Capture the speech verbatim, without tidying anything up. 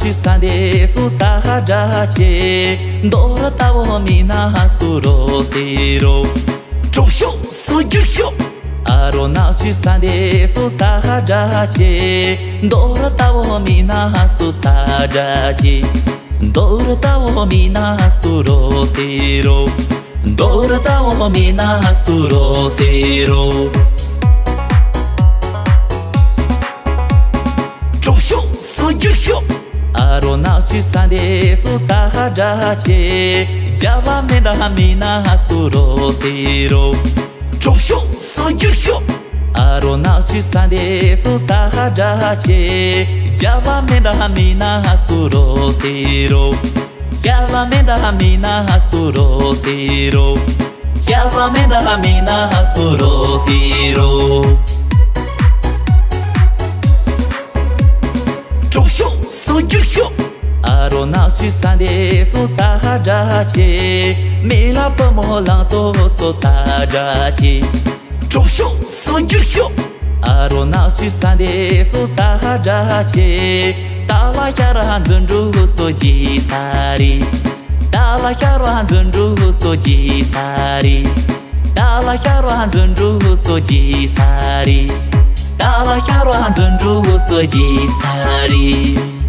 ཆུ་ས་འདི་སུ་ས་དྲ་ཆེ། མདོར་ལྟ་བུ་མི་ན་སུ་རོ་སི་རོ། གྲོགས་ཤོག་སོ་རྒྱུག་ཤོག་ཨ་རོ་ནག་ཆུ་ས་འདི་སུ་ས་དྲ་ཆེ། མདོར་ལྟ་བུ་མི་ན་སུ་ས་དྲ་ཆེ། མདོར་ལྟ་བུ་མི་ན་སུ་རོ་སི་རོ། མདོར་ལྟ་བུ་མི་ན་སུ་རོ་སི་རོ། གྲོགས་ཤོག་སོ་རྒྱུག་ཤོག་ཨ་རོ་ནག་ཆུ་ས་འདི་སུ་ས་དྲ་ཆེ། རྒྱ་བ་མེ་ད་མི་ན་སུ་རོ་སི་རོ། གྲོགས་ཤོག་སོ་རྒྱུག་ཤོག་ཨ་རོ་ནག་ཆུ་ས་འདི་སུ་ས་དྲ་ཆེ། རྒྱ་བ་མེ་ད་མི་ན་སུ་རོ་སི་རོ། རྒྱ་བ་མེ་ད་མི་ན་སུ་རོ་སི་རོ། རྒྱ་བ་མེ་ད་མི་ན་སུ་རོ་སི་རོ། གྲོགས་ཤོག་སོ་རྒྱུག་ཤོག་ཨ་རོ་ནག་ཆུ་ས་འདི་སུ་ས་དྲ་ཆེ། མི་ལ་བུ་མོ་ལང་ཚོ་སུ་ས་དྲ་ཆེ། གྲོགས་ཤོག་སོ་རྒྱུག་ཤོག་ཨ་རོ་ནག་ཆུ་ས་འདི་སུ་ས་དྲ་ཆེ། ཏཱ་ལ་ཤ་ར་འཛིན་གྲོགས་སོ་ཇི་ས་རི། ཏཱ་ལ་ཤ་ར་འཛིན་གྲོགས་སོ་ཇི་ས་རི། ཏཱ་ལ་ཤ་ར་འཛིན་གྲོགས་སོ་ཇི་ས་རི། ཏཱ་ལ་ཤ་ར་འཛིན་གྲོགས་སོ་ཇི་ས་རི།